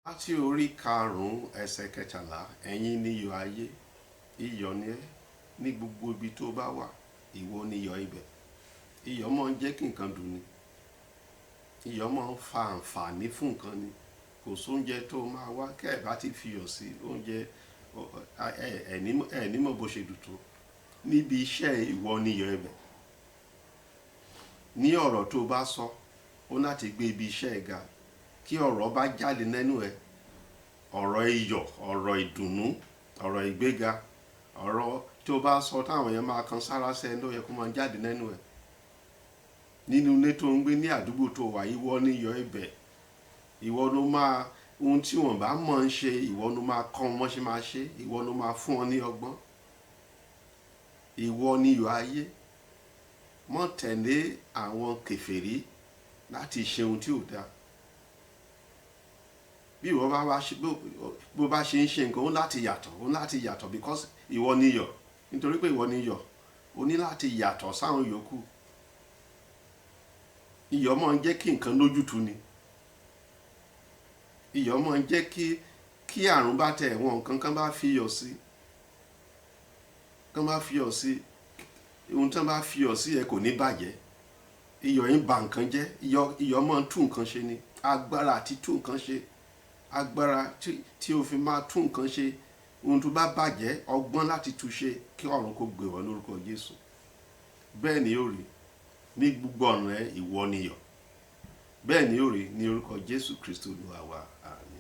Láti orí 5 ẹsẹ̀ 13, ẹ̀yin ni iyọ̀ ayé, iyọ̀ ni ẹ́ ní gbogbo ibi tó bá wà, ìwọ ni iyọ̀ ibẹ̀. Iyọ̀ máa ń jẹ́ kí nǹkan dùn ni. Iyọ̀ máa ń fa àǹfààní fún nǹkan ni. Kò sí oúnjẹ tó máa wá kí ẹ bá ti fi iyọ̀ sí oúnjẹ, ẹ ní mọ̀ bó ṣe dùn tó. Níbi iṣẹ́ ìwọ ni iyọ̀ ibẹ̀. Ní ọ̀rọ̀ tó bá sọ, ó láti gbé ibi iṣẹ́ ẹ ga. Kí ọ̀rọ̀ bá jáde lẹ́nu ẹ, ọ̀rọ̀ iyọ̀, ọ̀rọ̀ ìdùnnú, ọ̀rọ̀ ìgbéga, ọ̀rọ̀ tó bá sọ táwọn èèyàn máa kan sára sí ẹ ló yẹ kó máa jáde lẹ́nu ẹ. Nínú ilé tó ń gbé ní àdúgbò tó wà, ìwọ ni iyọ̀ ibẹ̀. Ìwọ ló máa, ohun tí wọ́n bá mọ̀ ń ṣe, ìwọ ló máa kọ́ wọn ṣe máa ṣe, ìwọ ló máa fún wọn ní ọgbọ́n. Ìwọ ni iyọ̀ ayé. Má tẹ̀lé àwọn kèfèrí láti ṣe ohun tí ò da. Bí ìwọ bá wá ṣe, bó bá ṣe ń ṣe nǹkan, ó láti yàtọ̀, ó láti yàtọ̀ because ìwọ ni iyọ̀. Nítorí pé ìwọ ni iyọ̀, o ní láti yàtọ̀ sáwọn yòókù. Iyọ̀ máa ń jẹ́ kí nǹkan lójútu ni. Iyọ̀ máa ń jẹ́ kí àrùn bá tẹ ẹ̀wọ̀n nǹkan kan bá fi iyọ̀ sí, kan bá fi iyọ̀ sí, ohun tí wọ́n bá fi iyọ̀ sí ẹ kò ní bàjẹ́. Iyọ̀ ń ba nǹkan jẹ́. Iyọ̀ máa ń tún nǹkan ṣe ni. Agbára àti tún nǹkan ṣe. Agbára tí o fi máa tún nǹkan ṣe. Ohun tó bá bàjẹ́, ọgbọ́n láti tún ṣe kí ọ̀run kó gbé wọ lórúkọ Jésù. Bẹ́ẹ̀ ni ó rí ní gbogbo ọ̀nà ẹ, ìwọ ni iyọ̀. Bẹ́ẹ̀ ni ó rí ní orúkọ Jésù Kristi Olúwa wa. Àmín.